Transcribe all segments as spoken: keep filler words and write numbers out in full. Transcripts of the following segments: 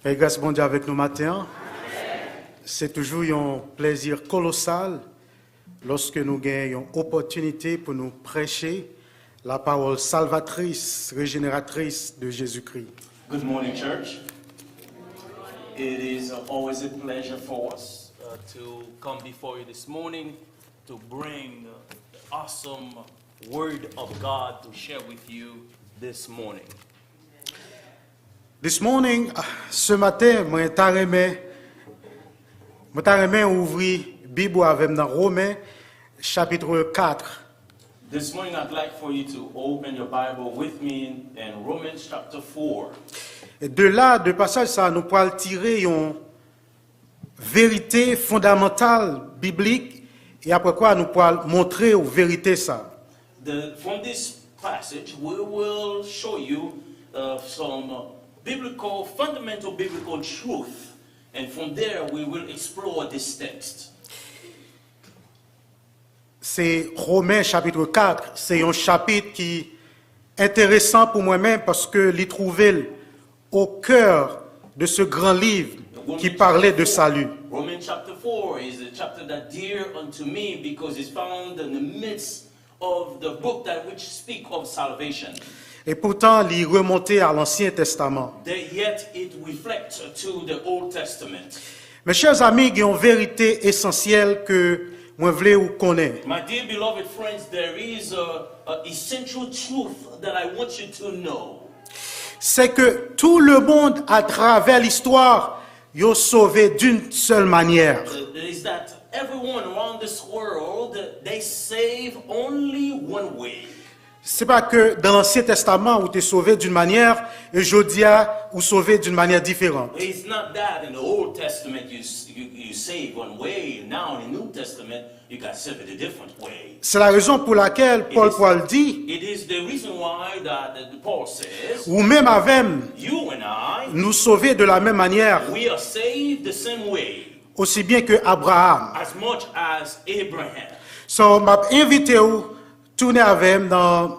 Pè gras Bondye avèk nou maten an. Se toujou yon plèzi kolosal lòske nou gen yon opòtinite pou nou preche la parole salvatrice, régénératrice de Jésus-Christ. Good morning, church. It is always a pleasure for us uh, to come before you this morning to bring uh, the awesome word of God to share with you this morning. This morning, ce matin, mwen ta renmen mwen ta renmen ouvri Bib ou avè m nan Romen chapit kat. This morning, I'd like for you to open your Bible with me in, in Romans chapter four. De la, de pasaj sa, nou pral tire yon verite fondamantal biblik, e apre kwa nou pral montre w verite sa. The, from this passage, we will show you uh, some biblical, fundamental biblical truth, and from there we will explore this text. Se Romen chapit kat, se yon chapit ki enteresan pou mwen menm paske li twouve l au cœur de ce grand livre qui parlait de salut. Romans chapter four is a chapter that dear unto me because it's found in the midst of the book that which speak of salvation. E poutan, li remonte a Lansyen Testaman. That yet it reflects to the Old Testament. Mes chers amis, gen yon verite esansyèl ke mwen vle ou konnen. My dear beloved friends, there is a, a essential truth that I want you to know. C'est que tout le monde à travers l'histoire yo sove d'une seule manière. Is that everyone around this world, they save only one way. Se pa ke dans l'Ancien Testament ou te sove d'une manière et jodi a ou sove d'une manière différente. It's not that in the Old Testament you, you, you save one way, now in the New Testament you got saved a different way. C'est la raison pour laquelle Paul pral di, it is the reason why that Paul says, ou menm avè m, you and I, nou sove de la menm manière, we are saved the same way, aussi bien que Abraham. As much as Abraham. So, m ap envite w tounen avè m nan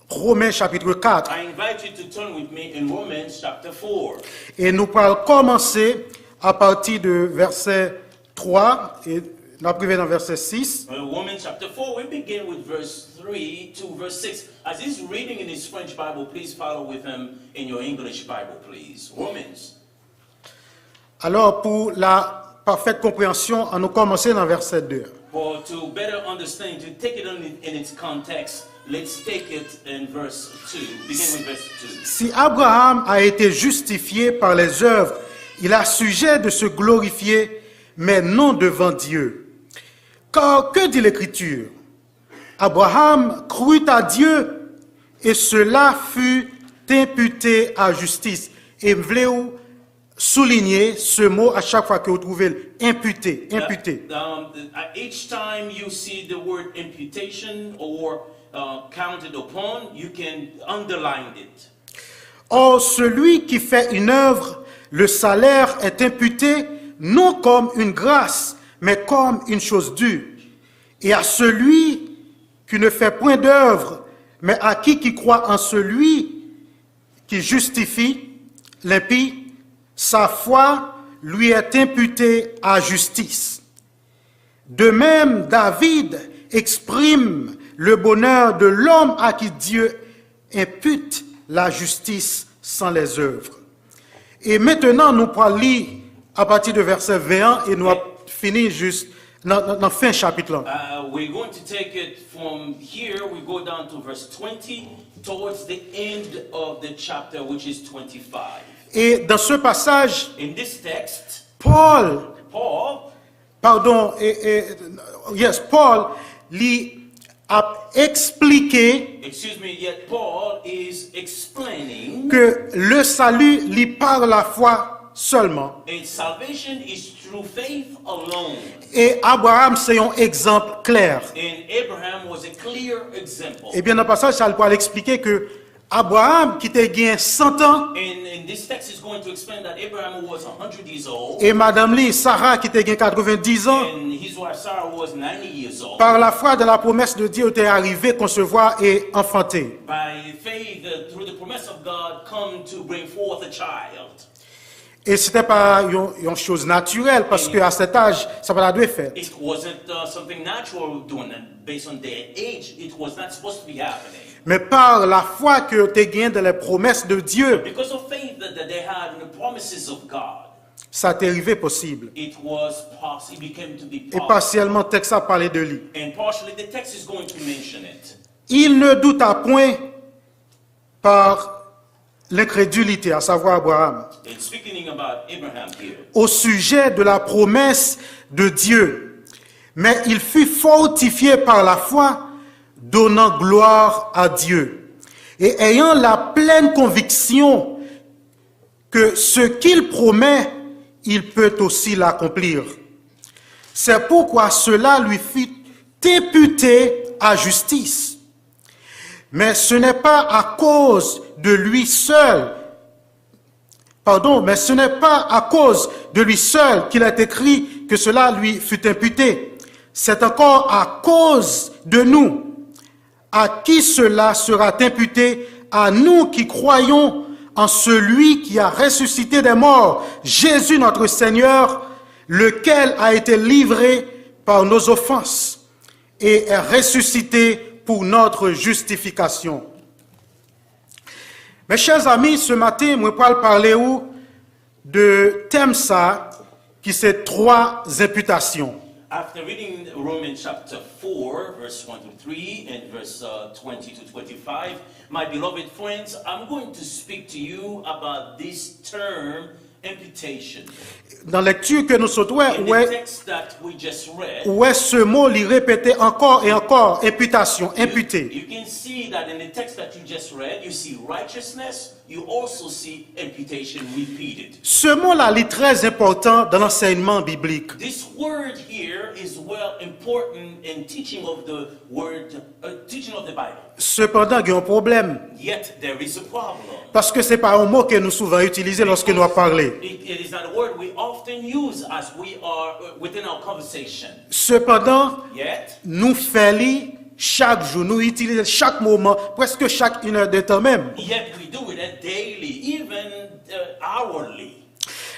Romen chapit kat. I invite you to turn with me in Romans chapter four. E nou pral kòmanse apati de vèsè twa e n ap rive nan vèsè sis. Uh, Romans chapter four, we begin with verse three to verse six. As he's reading in his French Bible, please follow with him in your English Bible, please. Romans. Alors, pour la parfaite compréhension, annou kòmanse nan vèsè de. For to better understand, to take it in, in its context, let's take it in verse two. Begin with verse two. Si Abraham a été justifié par les œuvres, il a sujet de se glorifier, mais non devant Dieu. Car que dit l'Écriture ? Abraham crut à Dieu et cela fut imputé à justice. E m vle ou soulinye ce mot a chak fwa ke ou twouve l, imputé, imputé. That, um, at each time you see the word imputation or uh, counted upon, you can underline it. Or, celui qui fait une œuvre, le salaire est imputé non comme une grâce, mais comme une chose due. Et à celui qui ne fait point d'œuvre, mais à qui qui croit en celui qui justifie l'impie, sa foi lui est imputée à justice. De même, David exprime le bonheur de l'homme à qui Dieu impute la justice sans les œuvres. E mentnan, nou pral li apati de vèsè ven an e nou ap fini jis nan, nan, nan fen chapit lan. Uh, we're going to take it from here, we go down to verse twenty, towards the end of the chapter, which is twenty-five. Et dans ce passage, in this text, Paul, Paul, pardon, et, et, yes, Paul, li ap eksplike, excuse me, yet Paul is explaining, ke le salut li par la foi seulement. And salvation is through faith alone. E Abraham se yon egzanp klè. And Abraham was a clear example. Ebyen, nan pasaj sa, li pral eksplike ke Abraham ki te gen san tan, And, and this text is going to explain that Abraham was a hundred years old, e madanm li, Sara, ki te gen katrevendiz an, and his wife Sarah was ninety years old. Par la foi dans la promesse de Dieu, te arive konsevwa e anfante. By faith, uh, through the promise of God, come to bring forth a child. E se te pa yon, yon choz natirèl, paske a sèt aj, sa pa ta dwe fèt. It wasn't uh, something natural doing that based on their age. It was not supposed to be happening. Men pa lafwa ke yo te gen dan lè pwomès de Dye, Because of faith that, that they had in the promises of God, sa te rive posib. It was poss- it became to be E possible. Pasyèlman, tèks la pale de li. And partially the text is going to mention it. Il ne douta point par l'incrédulité, à savoir Abraham, It's speaking about Abraham here. au sujet de la promesse de Dieu, mais il fut fortifié par la foi, donnant gloire à Dieu, et ayant la pleine conviction que ce qu'il promet, il peut aussi l'accomplir. C'est pourquoi cela lui fut imputé à justice. Mais ce n'est pas à cause de lui seul, pardon, mais ce n'est pas à cause de lui seul qu'il est écrit que cela lui fut imputé. C'est encore à cause de nous, à qui cela sera imputé, à nous qui croyons en celui qui a ressuscité des morts, Jésus notre Seigneur, lequel a été livré par nos offenses et est ressuscité pour notre justification. Mes chers amis, ce matin, mwen pral pale ou de tèm sa ki se twa enpitasyon. After reading Romans chapter four, verse one to three and verse uh, twenty to twenty-five, my beloved friends, I'm going to speak to you about this term, imputation. Nan lèkti ke nou sot wè, In ou wè, the text that we just read, ou wè se mo li repete ankò e ankò, enpitasyon, enpite. You can see that in the text that you just read, you see righteousness, you also see imputation repeated. Se mo la li trè enpòtan nan ansèyman biblik. This word here is well important in teaching of the word, uh, teaching of the Bible. Sepandan, gen yon pwoblèm. Yet there is a problem. Paske se pa yon mo ke nou souvan itilize lòske nou ap pale. It, it is not a word we often use as we are uh, within our conversation. Sepandan, Yet, nou fè li chak jou, nou itilize l chak moman, prèske chak inèdtan menm. yet we do it uh, daily, even uh, hourly.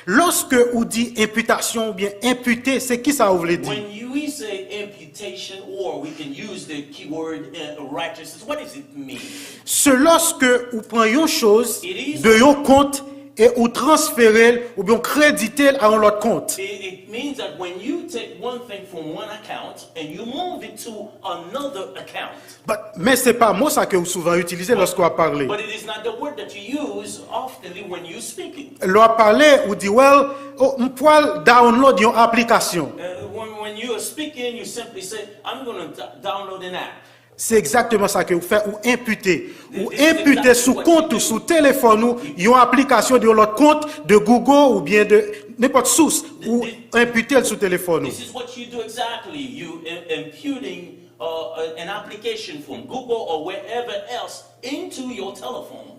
Lòske ou di enpitasyon oubyen enpite, se ki sa ou vle di? When you we say imputation, or we can use the keyword uh, righteousness, what does it mean? Se lòske ou pran yon choz It is- de yon kont e ou transfere l oubyen ou kredite l a yon lòt kont. It, it means that when you take one thing from one account and you move it to another account, But, men se pa mo sa ke ou souvan itilize lòske w ap pale. But it is not the word that you use oftenly when you're speaking. Lè w ap pale, ou di, well, oh, m pral download yon aplikasyon. Uh, when, when you are speaking, you simply say, I'm going to download an app. Se egzakteman sa ke ou fè, ou enpite. Ou enpite sou kont ou, sou telefòn ou, yon aplikasyon de yon lòt kont, de Google oubyen de nenpòt sous, ou enpite l sou telefòn ou. This is what you do exactly. You im- imputing uh, an application from Google or wherever else into your telephone.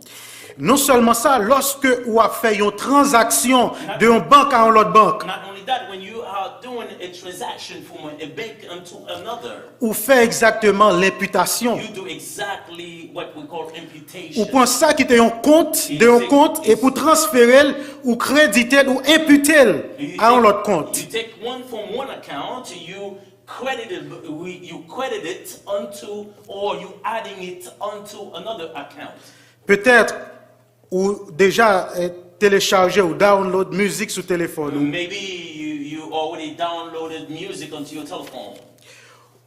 Non sèlman sa, lòske ou ap fè yon tranzaksyon de yon bank a yon lòt bank, Not only that, when you are doing a transaction from a bank into another, ou fè egzakteman lenpitasyon. You do exactly what we call imputation. Ou pran sa ki te yon kont, de yon kont, epi ou transfere l, ou kredite l, ou enpite l a yon lòt kont. You take one from one account, you credit it, we- you credit it onto, or you adding it onto another account. Petèt ou deja eh, telechaje ou download mizik sou telefòn ou. Maybe you, you already downloaded music onto your telephone.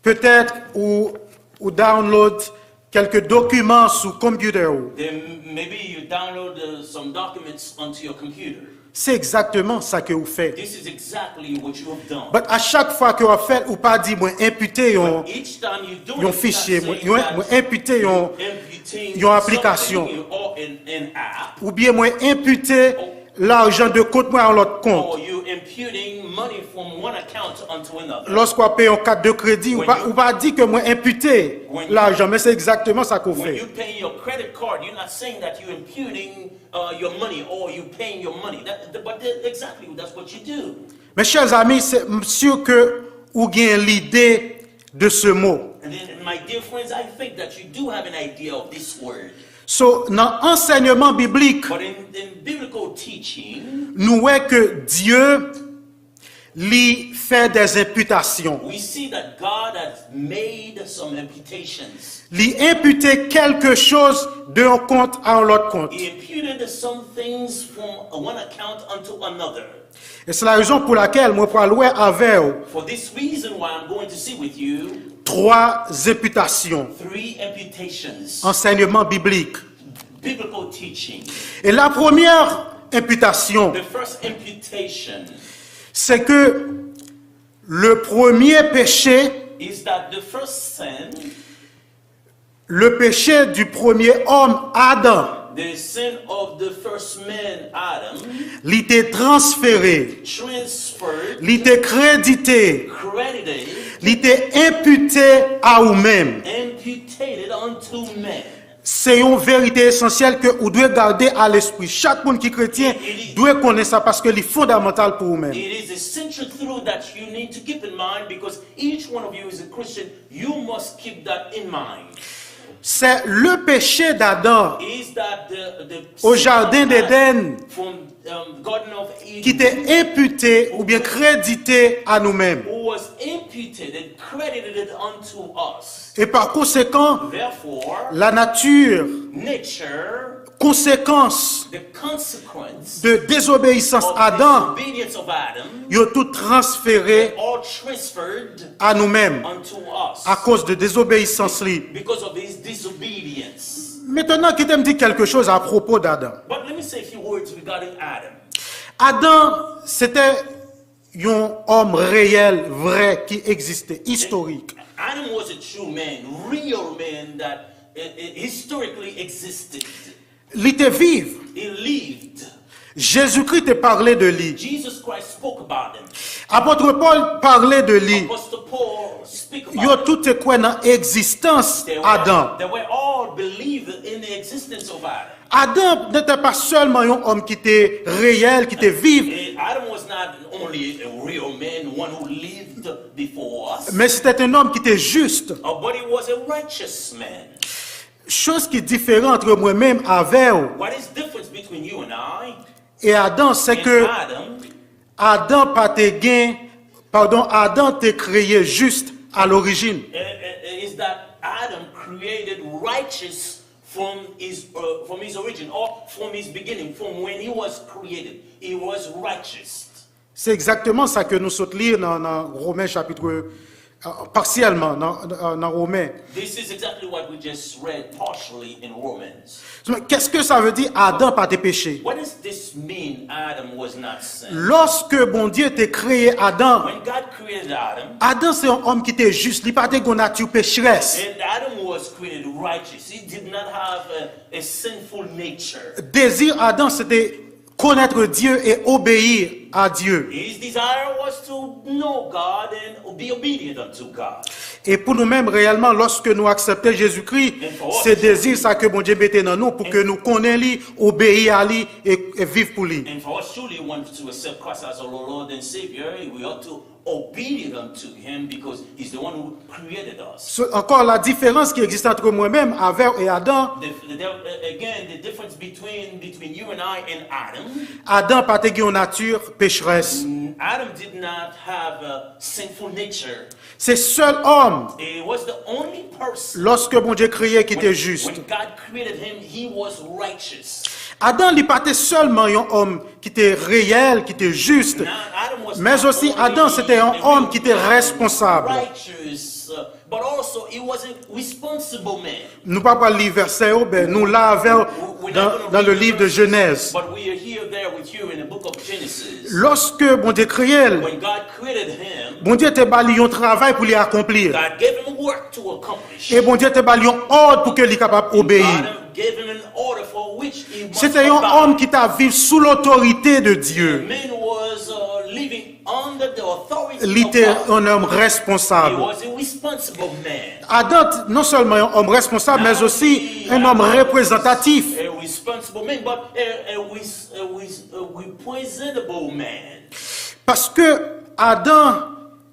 Petèt ou, ou download kèlke dokiman sou computer ou. Then maybe you download uh, some documents onto your computer. Se egzakteman sa ke ou fè. This is exactly what you have done. But a chak fwa ke w ap fè l, ou pa di mwen enpite yon, Each time you do yon it, fichye, you're mwen, not mwen, saying mwen enpite yon, that yon aplikasyon. Or an, an app. Oubyen mwen enpite lajan de kont mwen a yon lòt kont. Or you imputing money from one account onto another. Lòske w ap peye yon kat de kredi, ou pa, ou pa di ke mwen enpite lajan, men se egzakteman sa ke w When fè. You paying your credit card, you're not saying that you're imputing uh, your money or you paying your money. That, but that- exactly, that's what you do. Mes chers amis, se- m si ke ou gen lide de ce mot. And then, my dear friends, I think that you do have an idea of this word. So, nan ansèyman biblik, But in, in biblical teaching, nou wè ke Dye li fè des imputation. We see that God has made some imputations. Li enpite kèlke choz de yon kont a yon lòt kont. He imputed some things from one account unto another. E se la rezon pou lakèl mwen pral wè avè w For this reason, why I'm going to see with you twa enpitasyon, three imputations, ansèyman biblik. Biblical teaching. E la première imputation, The first imputation c'est que le premier péché, is that the first sin, le péché du premier homme, Adam, the sin of the first man, Adam, li te transfere, transferred, li te kredite, credited, li te enpite a ou menm. Imputated unto men. Se yon verite esansyèl ke ou dwe gade a lespri. Chak moun ki kretyen dwe konnen sa paske li fondamantal pou ou menm. It is a central truth that you need to keep in mind because each one of you is a Christian. You must keep that in mind. C'est le péché d'Adam Is that the, the au jardin d'Éden from um, Garden of Eden qui t'est imputé ou bien crédité à nous-mêmes. Who was imputed and credited unto us. Et par conséquent, Therefore, la nature, nature, conséquence the consequence de désobéissance of Adam, disobedience of Adam, yo tout transféré all transferred à nous-mêmes unto us à cause de désobéissance li. Because of his disobedience. Maintenant, kite m di quelque chose à propos d'Adam. But let me say a few words regarding Adam. Adam, c'était yon homme réel, vrai, qui existait, historique. Adam was a true man, real man that uh, uh, historically existed. Li te viv. He lived. Jésus-Christ te pale de li. Jesus Christ spoke about him. Apôtre Paul pale de li. Apostle Paul speak about Yo him. Tout te kwè nan egzistans They were, Adam. They were all believe in the existence of Adam. Adam n'était pas seulement un homme qui était réel, qui était vivant, Eh, Adam was not only a real man, one who lived before us, mais c'était un homme qui était juste. uh, but he was a righteous man. Chose qui différent entre moi-même avec What is difference between you and I et Adam, c'est and que Adam? Adam pa te gen, pardon, Adam te kreye juste à l'origine. Uh, uh, is that Adam created righteous from his uh, from his origin or from his beginning, from when he was created, he was righteous. C'est exactement ça que nous sot lire dans, dans Romains chapitre, euh, partiellement dans, dans, dans Romains. This is exactly what we just read partially in Romans. Qu'est-ce que ça veut dire Adam pa te péché? What does this mean? Adam was not sin. Lorsque Bondye te kreye Adam, When God created Adam, Adam se yon homme ki te juste, li pa te gen nati pechrès. And Adam was created righteous. He did not have a, a sinful nature. Désir Adam, c'était connaître Dieu et obéir à Dieu. His desire was to know God and be obedient unto God. Et pour nous-mêmes, réellement, lorsque nous acceptons Jésus-Christ, c'est désir ça que Bondye mete dans nous pour que nous connaissions lui, obéir à lui et, et vivre pour lui. And for us truly want to accept Christ as our Lord and Savior, we ought to obedient unto him because he's the one who created us. So, encore la différence qui existe entre moi-même, avec et Adam. The, the, the, again, the difference between between you and I and Adam. Adam pa te gen yon nati pechrès. Adam did not have a sinful nature. Se sèl òm, He was the only person lorsque Bondye kreye, ki te juste. When God created him, he was righteous. Adam, li pa te sèlman yon òm ki te reyèl, ki te juste, Now, Adam was men not osi only Adam se te yon a òm ki te responsab. Righteous, uh, but also he was a responsible man. Nou pa pral li vèsè yo, ben nou la avè w dans, dans le livre de Genèse. But we are here there with you in the book of Genesis. Lorsque Bondye kreye l, When God created him, Bondye te ba li yon travay pou li akonpli. God gave him work to accomplish. E Bondye te ba li yon òd pou ke li kapab obeyi. God gave him an order for which he must Se te yon abide. Òm ki ta viv sou lotorite de Dye. Man was uh, living under the authority Li of te God. Yon òm He responsab. Was a responsible man. Adam t- non sèlman yon òm responsab, men osi yon òm reprezantatif. A responsible man, but a, a, res- a, res- a representable man. Paske Adam,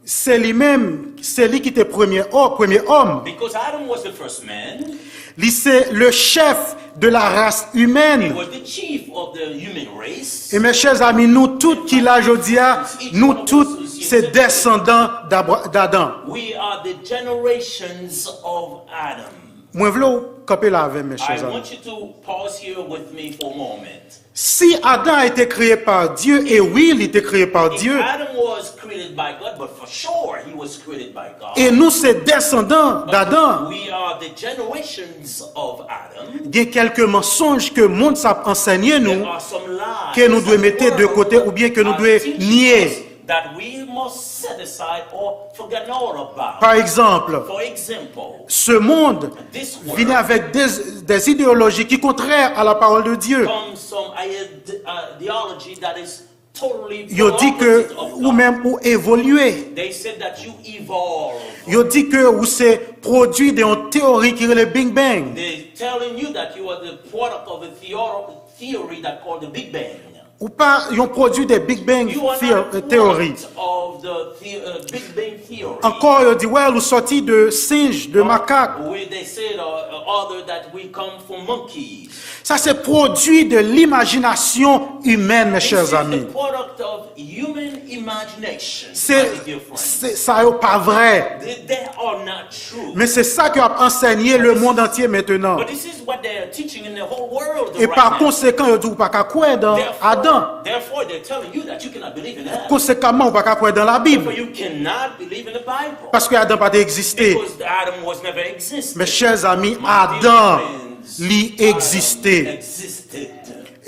Se li menm, se li ki te premye o, premye òm. Because Adam was the first man, Li se le chèf de la race he humaine. Was the chief of the human race. E mes chers amis, nou tout ki la jodi a, nou tout se desandan d'Abra- d'Adan. We are the generations of Adam. Mwen vle w kanpe la avè m, mes I chers amis. Want you to pause here with me for a moment. Si Adam a été créé par Dieu, et oui, il était créé par If Dieu, Adam was created by God, but for sure he was created by God. E nou se desandan d'Adan. We are the generations of Adam. Gen kèlke mansonj ke mond sa ap ansènye There nou, are some lies ke nou dwe that the mete de world kote oubyen ke nou are dwe teaching nye. Us that we must set aside or forget all about. Pa egzanp, For example, ce monde this vini world avec des, des idéologies qui contraires à la parole de Dieu. Comes some ide- uh, ideology that is totally Yo di ke opposite of ou God. Menm ou evolye. They said that you evolve. Yo di ke ou se pwodui de yon teyori ki rele Big Bang. They're telling you that you are the product of a theor- theory that called the Big Bang. Ou pa yon pwodui de Big Bang You are theo- not theory. Product of the, the uh, Big Bang theory. Ankò, yo di, well, ou soti de sinj, de makak. Where they said uh, uh, other that we come from monkeys. Sa se pwodui de limajinasyon imèn, mes This chers is the amis. Product of human imagination, Se my dear friend. se- sa yo pa vrè. They, they are not true. Men se sa ke ap ansènye le monde entier maintenant. But this is what they are teaching in the whole world E right pa now. Konsekan, yo di ou pa ka kwè nan Adan. Therefore, they're telling you that you cannot believe in that. Konsekamman, ou pa ka kwè nan Labib. Therefore, you cannot believe in the Bible. Paske Adan pa te egziste. Because Adam was never existed. Mes chers amis, My dear Adan, friends, li Adam egziste. Existed.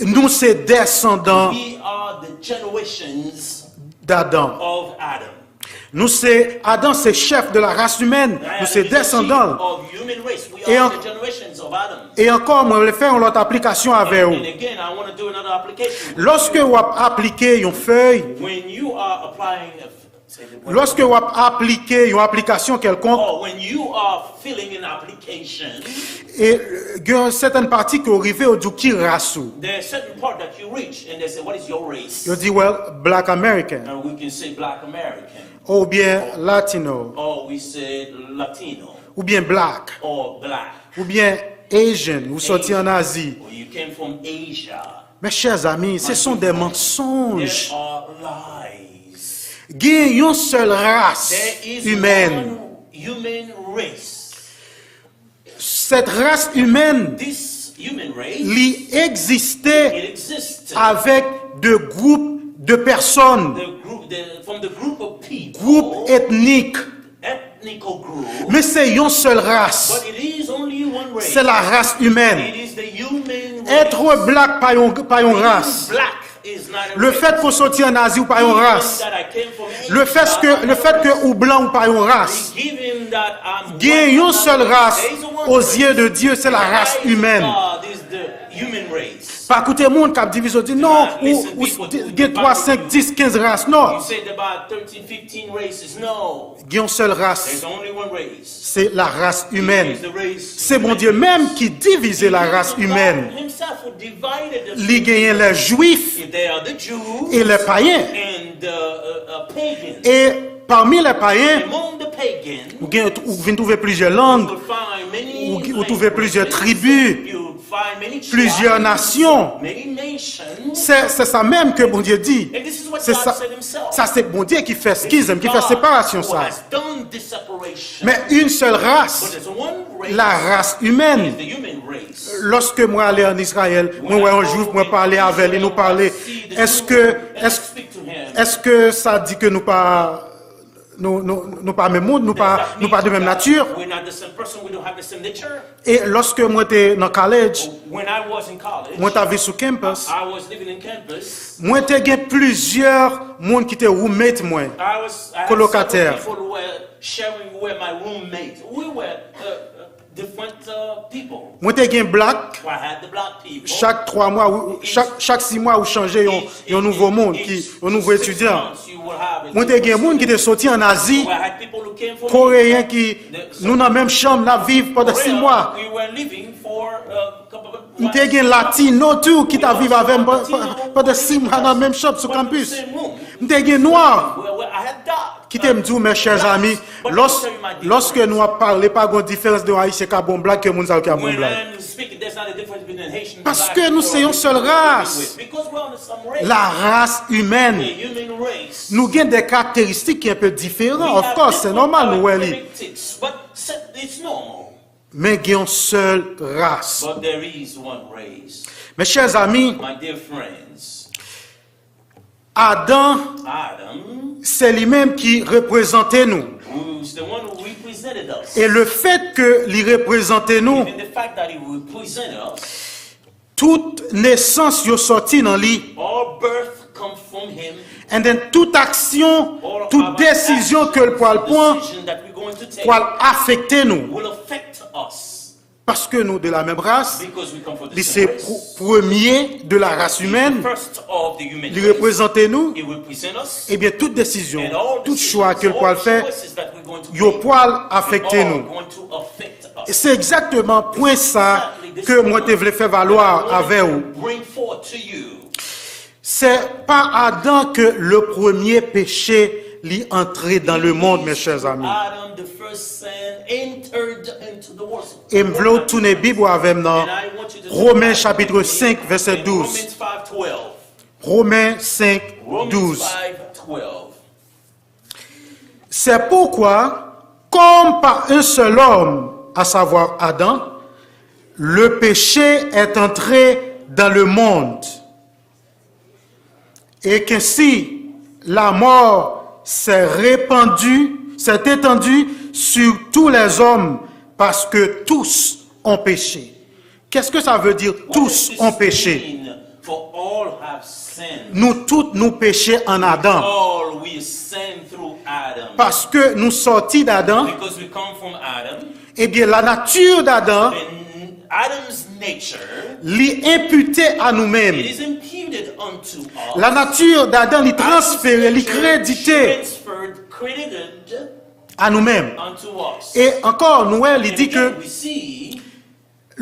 Nou se desandan We are the generations d'Adan. Of Adam. Nou se, Adan se chèf de la race humaine. Nou se desandan. Of human race. We E are an- the generations of Adam. E ankò, mwen vle fè yon lòt aplikasyon avè And ou. Again, I want to do another application. Lòske w ap aplike yon fèy, When you are applying a, say the word. Lòske w ap aplike yon aplikasyon kèlkonk, Oh, when you are filling an application, e gen yon sètèn pati ke w rive, yo di w ki ras ou. There's a certain part that you reach and they say, "What is your race?" Yo di, well, black American, And we can say black American. Oubyen Latino, Or we say Latino. Oubyen black, Or black. Oubyen Asian, ou soti an Azi. Or you came from Asia. Mes chers amis, ce sont des mensonges. There are lies. Gen yon sèl ras There is imèn. One human race. Cette race humaine, This human race, li egziste it exists. Avèk de gwoup de pèsòn, The group, the, from the group of people, gwoup etnik. Ethnical group, Men se yon sèl ras. But it is only one race. Se la ras imèn. It is the human race. Être black pa yon, pa yon ras. Being black is not a Le race. Fait ke w soti an Azi, ou pa yon Given ras. That I came from Asia, Le fait que, le fait que ou blan, ou pa yon ras. Given that I'm Gen white, yon I'm sèl not a ras race. There is one aux race. yeux de Dieu, c'est la In the race eyes of humaine. God is the human race. Pa koute moun k ap divize w, di non, Not ou, listen ou people di- who gen twa, senk, dis, kenz ras. Non. You said about thirteen, fifteen races. No. Gen yon sèl ras. There's only one race. Se la ras imèn. It is the race. Se Bondye menm ki divize la ras God imèn. Himself who divided the Li genyen lè jwif They are the Jews e lè payen. And the uh, uh, pagans. E pami lè payen, Among the pagans, ou, gen, ou vin twouve plizyè lang, you will find many ou, ou twouve languages, plizyè tribi, you will find many plizyè tribes, nasyon. Many nations. Se se sa menm ke Bondye di. And this is what Se God sa, said Himself. Sa se Bondye ki fè skizm, ki fè God separasyon who sa. Has done this separation. Men yon sèl ras, But there's one race, la ras imèn. The human race. Lòske mwen ale an Izrayèl, mwen wè yon jwif, mwen pale avè li, nou pale. Èske, And I èske, speak to him. Èske sa di ke nou pa, nou, nou, nou pa menm moun, nou pa, nou pa de menm nati? We're not the same person. We don't have the same nature. E lòske mwen te nan college, When I was in college, mwen t ap viv sou campus, I was living in campus. Mwen te gen plizyè moun ki te roommate mwen, I was, I had kolokatè. Several people who were sharing, who were my roommate. We were uh, uh, different uh, people. Mwen te gen black, I had the black people. Chak twa mwa, ou- chak, chak sis mwa, ou chanje yon, yon nouvo moun, ki, yon nouvo etidyan. Mwen te gen moun ki te soti an Azi, Koreyen ki, nou nan menm chanm, n ap viv pandan sis mwa. M te gen Latino tou ki t ap viv avè m pa- pa- pandan sis mwa nan menm chanm sou kanpis. M te gen Nwa. Kite m di w, mes chers amis, lòs, lòske nou ap pale, pa gen diferans de yon Ayisyen k ap bon blag ke moun sa yo ki ap bon blag. Paske nou se yon sèl ras. La race humaine. Nou gen de karakteristik ki enpe diferan. Of course, se nòmal nou wè li. Men gen yon sèl ras. Mes chers amis, Adan, se li menm ki reprezante nou. E le fèt ke li reprezante nou, tout nesans yo sòti nan li. And then tout aksyon, tout desizyon ke l pral pran, pral afekte nou. Paske nou de la menm ras, li se premye de la ras imèn, li reprezante nou, ebyen tout desizyon, tout chwa ke l pral fè, yo pral afekte nou. E se egzakteman pwen sa ke mwen te vle fè valwa avè w. Se pa Adan ke le premye peche li antre dans le monde, mes chers amis. E m vle w tounen Bib ou avè m nan Romen chapit senk, vèsè douz. Romen senk, douz. C'est pourquoi, comme par un seul homme, à savoir Adam, le péché est entré dans le monde, et qu'ainsi la mort s'est répandue, s'est étendue sur tous les hommes, parce que tous ont péché. Qu'est-ce que ça veut dire, tous ont péché? Nous tous, nous péchons en Adam. Paske nou sòti d Adan, ebyen, lanati d Adan li enpite a nou menm. Lanati d Adan li transfere, li kredite a nou menm. E ankò, nou wè, li di ke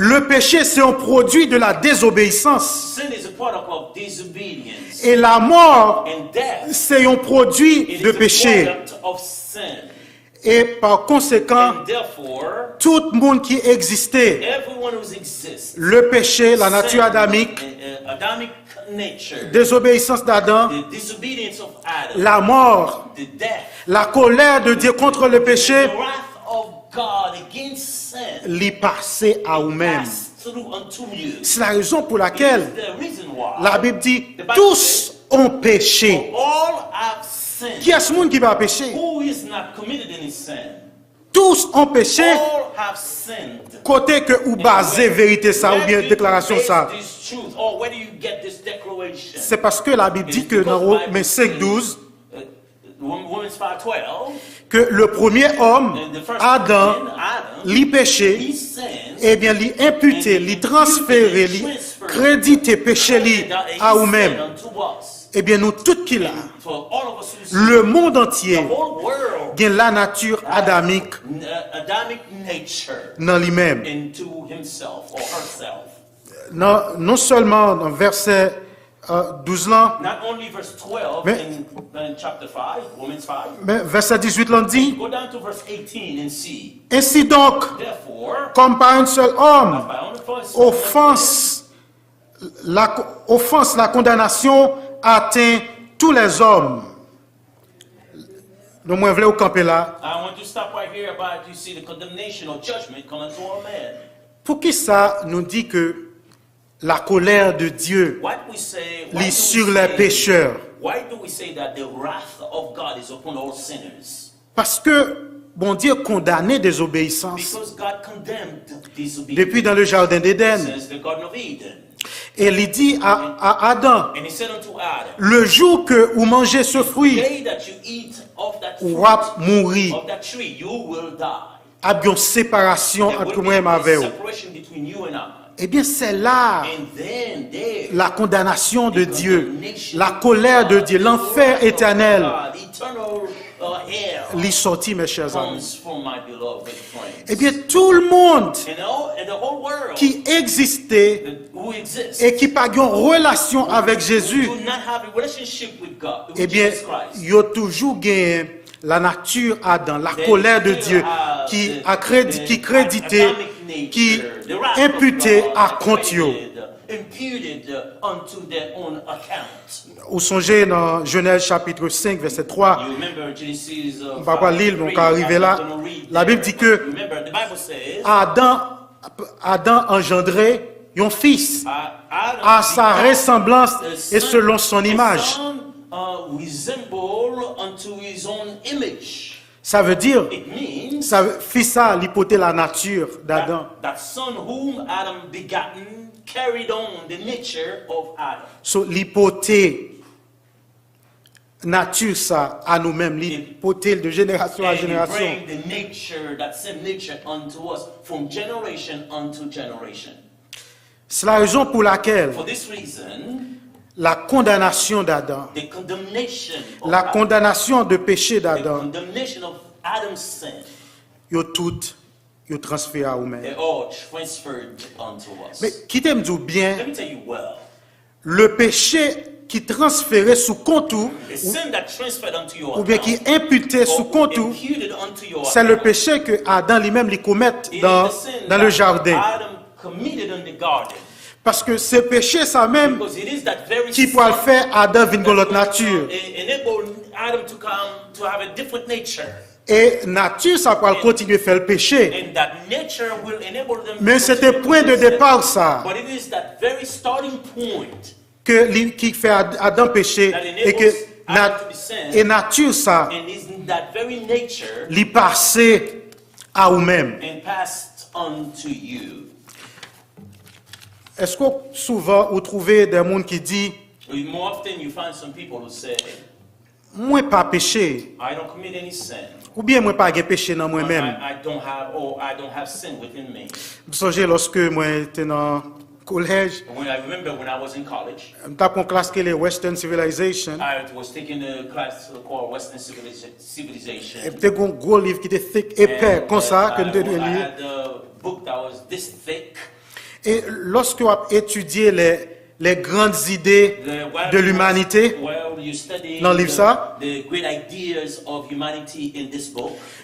le péché, c'est un produit de la désobéissance. E lamò, se yon pwodui de peche. E pa konsekan, tout moun ki egziste, le péché, la nature adamique, désobéissance d'Adam, la mort, la colère de Dieu contre le péché, li pase a ou menm. C'est la raison pour laquelle la Bible dit, tous ont péché. Kiyès moun ki pa peche? Tous ont péché. Kote ke ou baze verite sa oubyen deklarasyon sa? Se paske la Bib di ke nan Women senk douz, ke le premier homme, Adan, li peche, ebyen, li enpite, li transfere, li kredite peche li a ou menm. Ebyen, nou tout ki la, le monde entier gen lanati adamik nan li menm. Nan, non sèlman nan vèsè douz lan, men vèsè dizuit lan di, ainsi donc, comme par un seul homme, offense, la, offense, la condamnation atteint tous les hommes. Non, mwen vle ou kanpe la. Poukisa nou di ke la colère de Dieu li sur les pécheurs? Paske Bondye kondane dezobeyisans depi dan le jaden d'Eden. E li di a, a Adan, le jou ke ou manje se fwi, w ap mouri. Ap gen yon separasyon ant mwen avè w. Ebyen, se la la kondanasyon de Dye, la colère de Dieu, l'enfer éternel, li sòti, mes chers amis. Ebyen, tout le monde ki egziste e ki pa gen yon relasyon avèk Jezi, ebyen, yo toujou genyen La nature Adam, la colère de Dieu, ki, akredi, ki kredite, ki enpite a kont yo. Ou sonje nan Jenèz chapit senk, vèsè twa, m pa pral li l, men w ka rive la. Labib di ke Adan, Adan anjandre yon fis à sa ressemblance et selon son image. Sa vle di, sa, fis sa, li pote la nature d'Adan. That son whom Adam begotten carried on the nature of Adam. So, li pote nati sa a nou menm, li pote l de jenerasyon a jenerasyon. And he bring the nature, that same nature unto us from generation unto generation. C'est la raison pour laquelle la condamnation d'Adam, la condamnation de péché d'Adam, yo tout, yo transfere a ou menm. Men kite m di w byen, le péché ki transfere sou kont ou, oubyen ki enpite sou kont ou, c'est le péché que Adam li menm li komèt dans, dans le jardin. Paske se peche sa menm ki pral fè Adan vin gon lòt nati. E nati sa pral kontinye fè l peche. Men se te pwen de depa sa ke li, ki fè Adan peche e ke nat, e nati sa li pase a ou menm. Èske souvan ou twouve de moun ki di, More often you find some people who say, mwen pa peche, I don't commit any sin. Oubyen mwen pa gen peche nan mwen menm. I, I don't have, or I don't have sin within me. M sonje lòske mwen te nan kolèj, When I remember when I was in college, m t ap pran klas ki rele Western Civilization. I was taking a class called Western Civiliza- Civilization. E m te gon gwo liv ki te thick, epè, konsa, ke m te dwe li. And, uh, I had a book that was this thick. E lòske w ap etidye les, les grandes idées de l'humanité nan liv sa,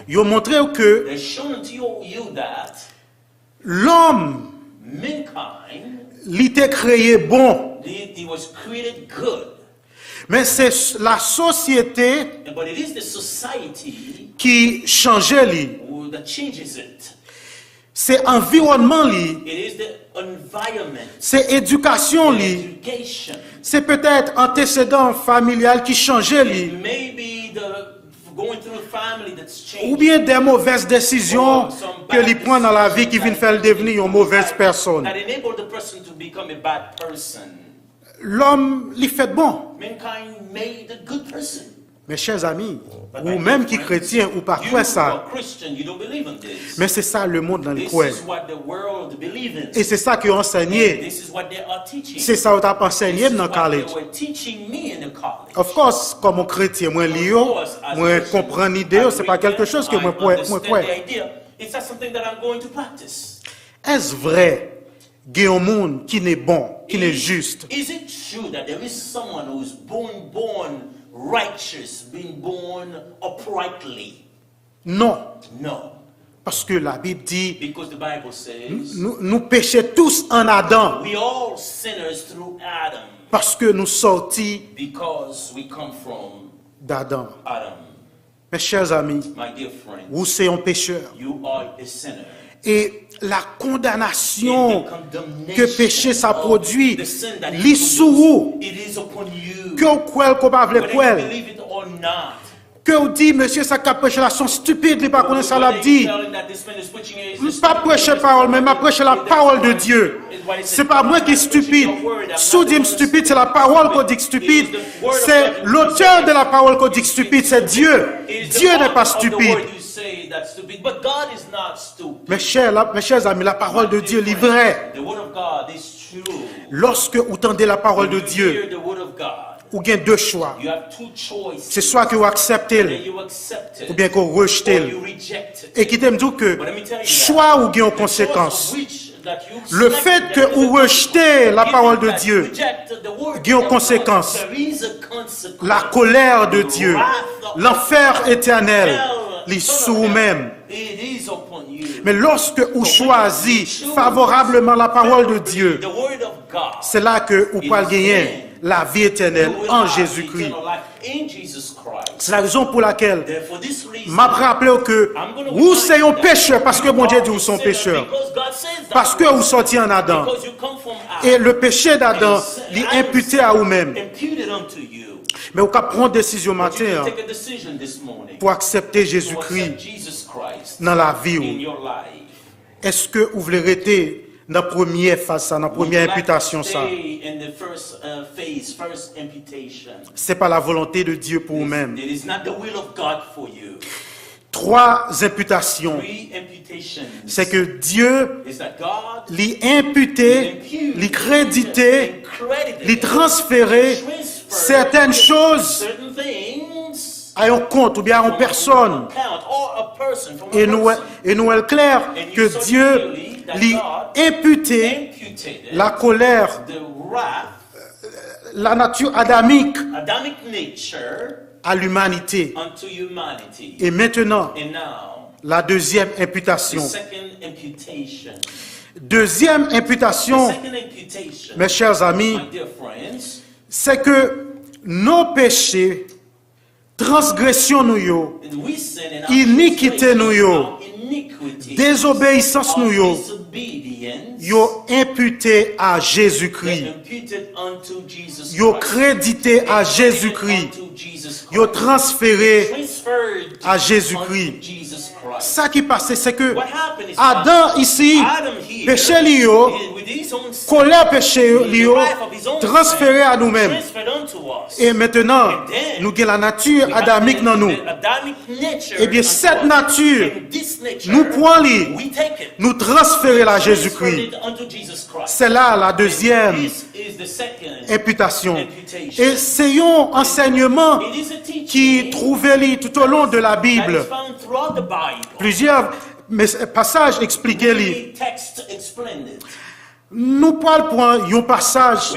yo montre w ke lòm, li te kreye bon, men se la sosyete ki chanje li. Se anviwònman li. Se edikasyon li. Se petèt antesedan familyal ki chanje li. Oubyen de movèz desizyon ke li pran nan lavi ki vin fè l devni yon movèz pèsonn. Lòm, li fèt bon. Men chè zami, ou menm ki kretyen, ou pa kwè sa. Men se sa lemonn nan li kwè. E se sa ke yo ansenye. Se sa yo t ap ansenye m nan college. Of course, kòm yon kretyen, mwen li yo, mwen konprann ide yo, se pa kèlke choz ke mwen kwè, mwen kwè. Èske vrè gen yon moun ki ne bon, ki ne jis? Is it true that there is someone who is born, born righteous, been born uprightly? Non. No. Paske Labib di, because the Bible says, nou, nou peche tous en Adam. We all sinners through Adam. Paske nou sòti, because we come from, d'Adan. Adam. Mes chers amis, ou se yon pechè. E la kondanasyon ke peche sa pwodui, li sou ou. Ke w kwè l, ke w pa vle kwè l. Ke w di, mesye sa k ap preche la se yon stupid, li pa konnen sa l ap di. M p ap preche pawòl, men m ap preche la parole de Dieu. Se pa mwen ki stupid. Si w di m stupid, se la parole ki di k stupid. C'est l'auteur de la parole qui dit stupide, c'est Dieu. Dieu n'est pas stupide. Mes chers, la, mes chers amis, la parole de Dieu, li vrè. Lòske ou tande la parole de Dieu, ou gen de chwa. Se swa ke w aksepte l, oubyen ke w rejte l. E kite m di w ke chwa ou gen yon konsekans. Le fait que ou rejte la parole de Dieu, gen yon konsekans. La colère de Dieu. Lanfè etènèl, li sou ou menm. Men lòske ou chwazi favorableman la pawòl de Dye, se la ke ou pral genyen lavi etènèl an Jezikri. Se la rezon pou lakèl m ap raple w ke ou se yon pechè paske Bondye di ou se yon pechè. Paske ou sòti an Adan. E le peche d'Adan, li enpite a ou menm. Men ou ka pran desizyon maten an pou aksepte Jezikri nan lavi w. Èske ou vle rete nan premye faz sa, nan premye enpitasyon sa? Se pa la volonte de Dye pou ou menm. Twa enpitasyon. Se ke Dye, li enpite, li kredite, li transfere sètèn choz a yon kont oubyen a yon pèsòn. E nou wè, e nou wè l klè ke Dye, li enpite la colère, la nature adamique à l'humanité. E maintenant, la deuxième imputation. Deuxième imputation, mes chers amis, c'est que nos péchés, transgression nou yo, inikite nou yo, dezobeyisans nou yo, yo enpite a Jezikri. Yo kredite a Jezikri. Yo transfere a Jezikri. Sa ki pase, se ke Adan isi, peche li yo, kolè peche li yo, transfere a nou menm. E mentnan, nou gen la nati adamik nan nou. Ebyen, sèt nati, nou pran li, nou transfere l a Jezikri. Se la la dezyèm enpitasyon. E se yon ansèyman ki twouve li tout au long de la Bible. Plizyè pasaj eksplike li. Nou pral pran yon pasaj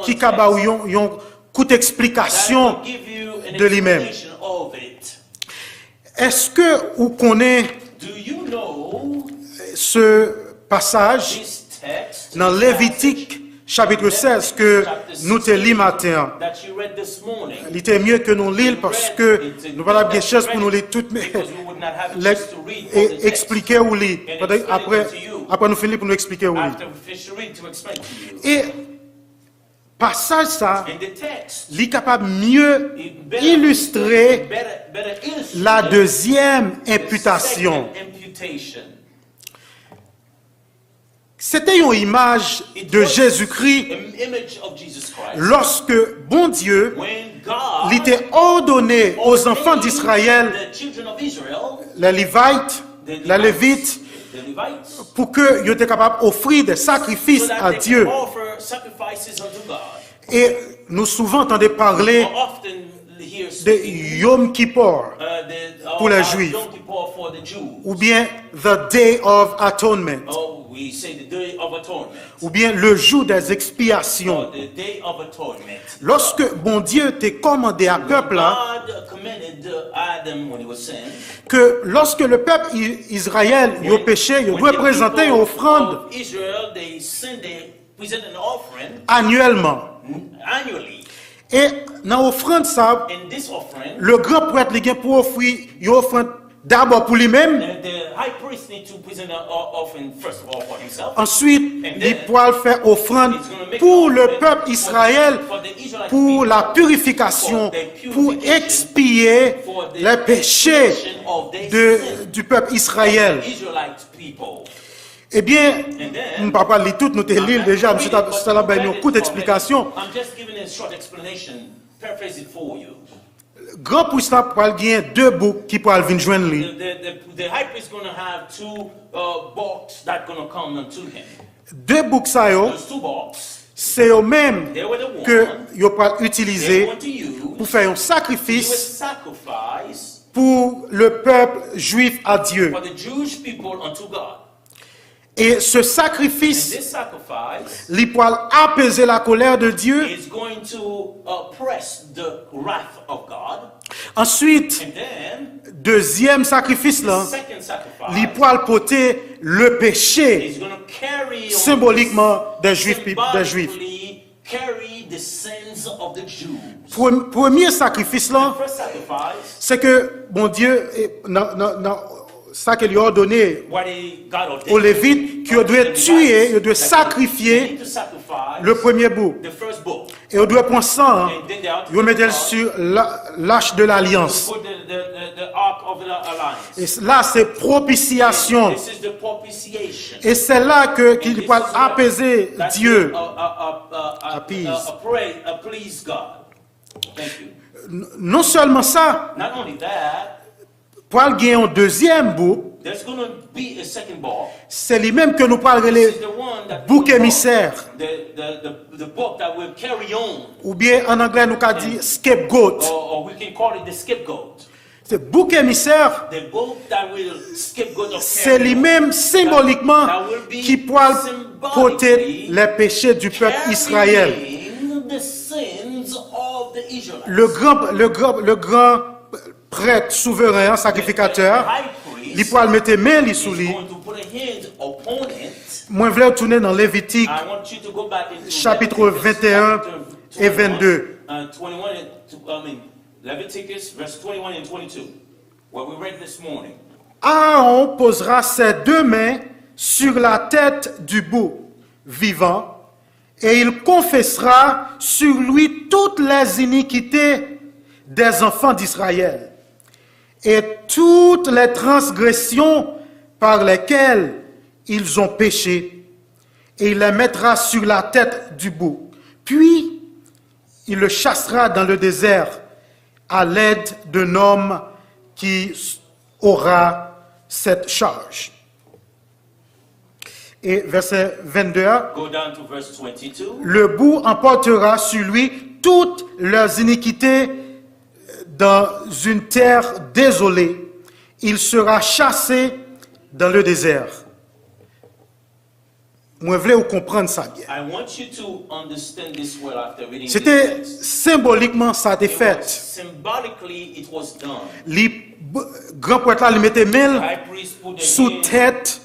ki ka ba w yon, yon kout eksplikasyon de li menm. Èske ou konnen se pasaj nan Levitik chapit sèz ke nou te li maten an? Li te mye ke nou li l paske nou pa t ap gen chans pou nou li tout, men lè e eksplike ou li pandan, apre, apre nou fin li pou nou eksplike ou li. E pasaj sa, li kapab mye ilistre la dezyèm enpitasyon. Se te yon imaj de Jezikri lòske Bondye li te òdone aux enfants d'Israël, les Levites, les Lévites, pou ke yo te kapab ofri de sakrifis a Dye. E nou souvan tande pale de Yom Kippur pou lè Jwif, oubyen the Day of Atonement, oubyen le jour des expiations. Lòske Bondye te kòmande a pèp la ke lòske le pèp Izrayèl yo peche, yo dwe prezante yon ofrann anyèlman. E nan ofrann sa, le gran prèt li gen pou ofri yon ofrann dabò pou li menm. Answit, li pral fè ofrann pou le pèp Izrayèl, pou la purifikasyon, pou ekspye le peche de, du pèp Izrayèl. Ebyen, m pa pral li tout, nou te li l deja, m sot ap bay yon kout eksplikasyon. Gran pris la pral gen de bouk ki pral vin jwenn li. De bouk sa yo, se yo menm ke yo pral itilize pou fè yon sakrifis pou le pèp jwif a Dye. E se sakrifis, li pral apeze la colère de Dieu. Answit, dezyèm sakrifis la, li pral pote le peche senbolikman dè Jwif, dè Jwif. Premye sakrifis la, se ke Bondye, nan sa ke li òdone o Levit, ke yo dwe tiye, yo dwe sakrifye le premye bou. E yo dwe pran san an, yo mete l sou lach de lalyans. E la se pwopisyasyon. E se la ke ki pral apeze Dye. Appease. Non sèlman sa, pral gen yon dezyèm bou. Se li menm ke nou pral rele bouk emisè. Oubyen an anglè nou ka di scapegoat. Se bouk emisè, se li menm senbolikman ki pral pote le peche du pèp Izrayèl. Le gran, le gran, le gran prèt souveren an, sakrifikatè a, li pral mete men li sou li. Mwen vle w tounen nan Levitik, chapit venteyen e vennde. Aaron posera ses deux mains sur la tête du bouc vivant, et il confessera sur lui toutes les iniquités des enfants d'Israël, et toutes les transgressions par lesquelles ils ont péché, et il les mettra sur la tête du bouc. Puis, il le chassera dans le désert à l'aide d'un homme qui aura cette charge. Et verset vingt-deux, le bouc emportera sur lui toutes leurs iniquités dans une terre désolée. Il sera chassé dans le désert. Mwen vle ou konprann sa byen. Se te senbolikman sa te fèt. Li, gran prèt la, li mete men l sou tèt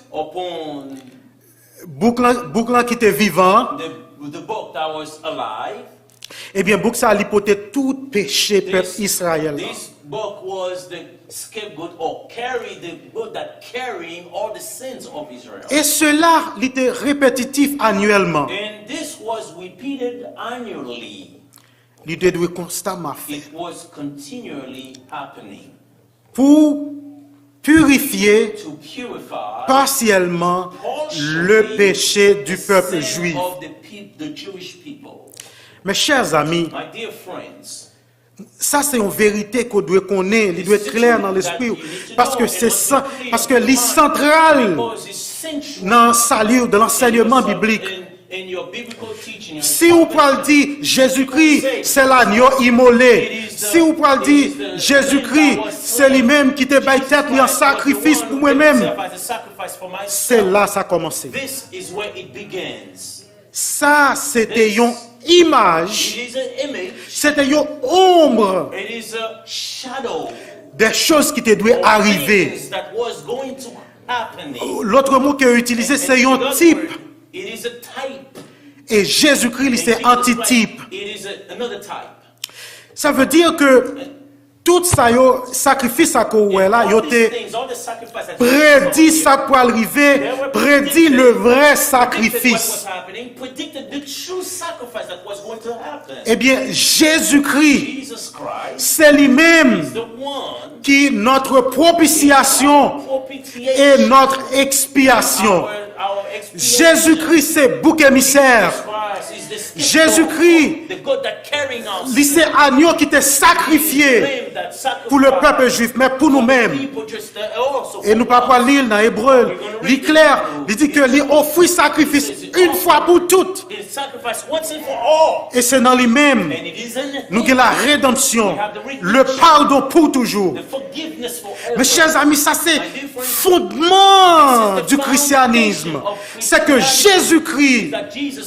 bouk lan, bouk lan ki te vivan an. Ebyen, bouk sa a, li pote tout peche pèp Israël la. E sela, li te repetitif anyèlman. Li te dwe konstaman fèt. Pou pirifye pasyèlman le peche du pèp jwif. Mes chers amis, sa se yon verite ke w dwe konnen, li dwe klè nan lespri w, paske se sa, paske li santral nan sali w, dans l'enseignement biblique. Si ou pral di Jezikri se lanyo imole, si ou pral di Jezikri se li menm ki te bay tèt li an sakrifis pou mwen menm, se la sa kòmanse. Sa se te yon imaj, se te yon onb dè choz ki te dwe arive. Lòt mo ke yo itilize, se yon tip. E Jezikri, li se antitip. Sa vle di ke tout sa yo, sakrifis sa ke w wè la, yo te predi sa k pral rive, predi le vrè sakrifis. Ebyen, Jezikri, se li menm ki notre propitiation et notre expiation. Jezikri se bouk emisè. Jezikri, li se anyo ki te sakrifye pou le pèp jwif, men pou nou menm. E nou pa pral li l nan Ebre, li klè, li di ke li ofri sakrifis yon fwa pou tout. E se nan li menm nou gen la redanmsyon, le pardon pour toujours. Mes chers amis, sa se fondman du christianisme. Se ke Jezikri,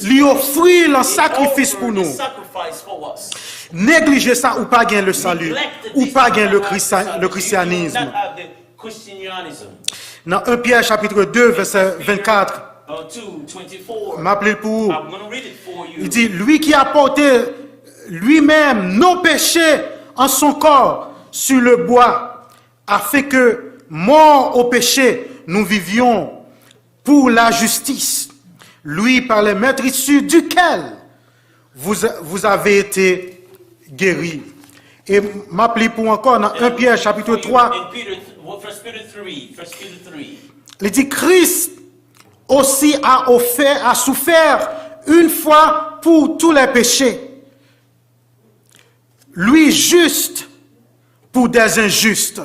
li ofri l an sakrifis pou nou. Neglije sa, ou pa gen le salut, ou pa gen le, Christian, le christianisme. Nan un Pyè chapit de, vèsè vennkat, m ap li l pou ou. Li di, Lui qui a porté lui-même nos péchés en son corps sur le bois, afin que, morts au péché, nous vivions pour la justice, lui par les meurtrissures duquel vous, vous avez été guéris. E m ap li pou ankò nan un Pyè chapit twa. Li di, Christ aussi a offert, a souffert une fois pour tous les péchés, lui juste pour des injustes,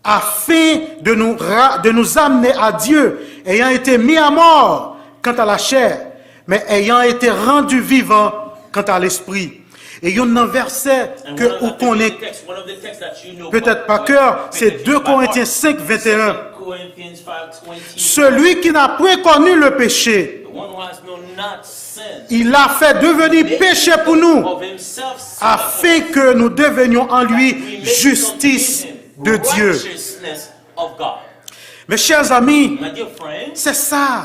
afin de nous, de nous amener à Dieu, ayant été mis à mort quant à la chair, mais ayant été rendu vivant quant à l'esprit. E youn nan vèsè ke ou konnen petèt pa kè, se de Korentyen senk, venteyen. Celui qui n'a point connu le péché, il l'a fait devenir péché pour nous, afin que nous devenions en lui justice de Dieu. Mes chers amis, c'est ça.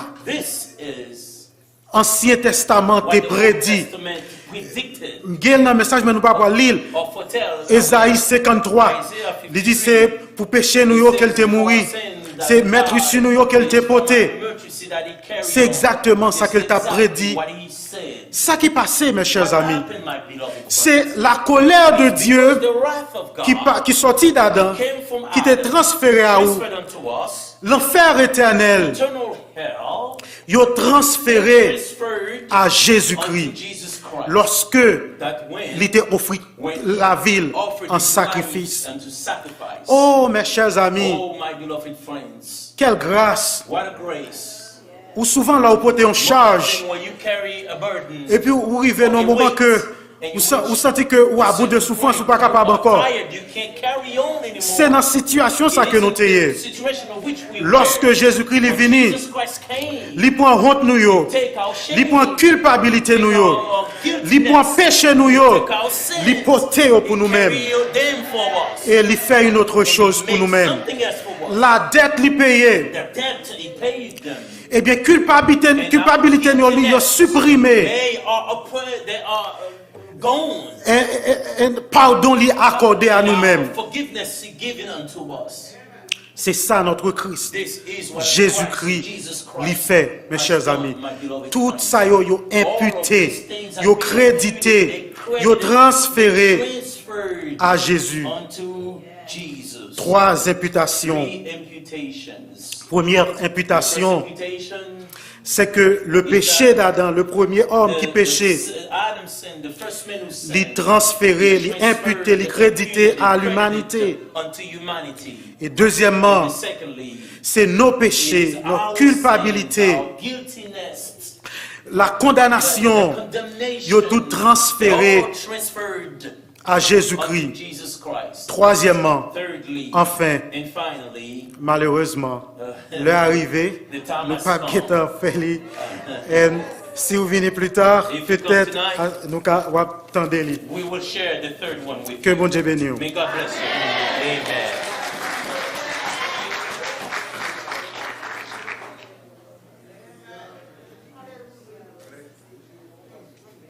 Ansyen Testaman te predi. M gen l nan mesaj, men nou pa pral li l. Ezayi senkanntwa, li di se pou peche nou yo ke l te mouri. Se meurtrissures nou yo ke l te pote. Se egzakteman sa ke l t ap predi. Sa ki pase, mes chers amis, se la colère de Dieu ki, pa, ki sòti dadan, ki te transfere a ou. Lanfè etènèl, yo transfere a Jezikri lòske li te ofri lavi l an sakrifis. Oh, mes chers amis, quelle grâce! Ou souvan la ou pote yon chaj, epi ou rive nan yon moman ke ou, sa, ou santi ke ou a bout de soufrans, ou pa kapab ankò. Se nan sitiyasyon sa ke nou te ye. Lòske Jezikri li vini, li pran wont nou yo, li pran kilpabilite nou yo, li pran peche nou yo, li pote yo pou nou menm. E li fè yon lòt choz pou nou menm. La dèt li peye. Ebyen, kilpabilite, kilpabilite nou yo, li, yo siprime. E, e, e, e padon li akòde a nou menm. Se sa notre Christ, Jezikri, li fè, mes chers amis. Tout sa yo, yo enpite, yo kredite, yo transfere a Jezi. Twa enpitasyon. Premyè enpitasyon, se ke le péché d'Adam, le premier homme ki peche, li transfere, li enpite, li kredite a limanite. E dezyèmman, se nos péchés, nos culpabilités, la kondanasyon, yo tout transfere a Jezikri. Twazyèmman, anfen, malerezman, lè a rive, nou p ap gentan fè li. And si w vini pli ta, petèt, a, nou ka, w ap tande li. Ke Bondye beni w.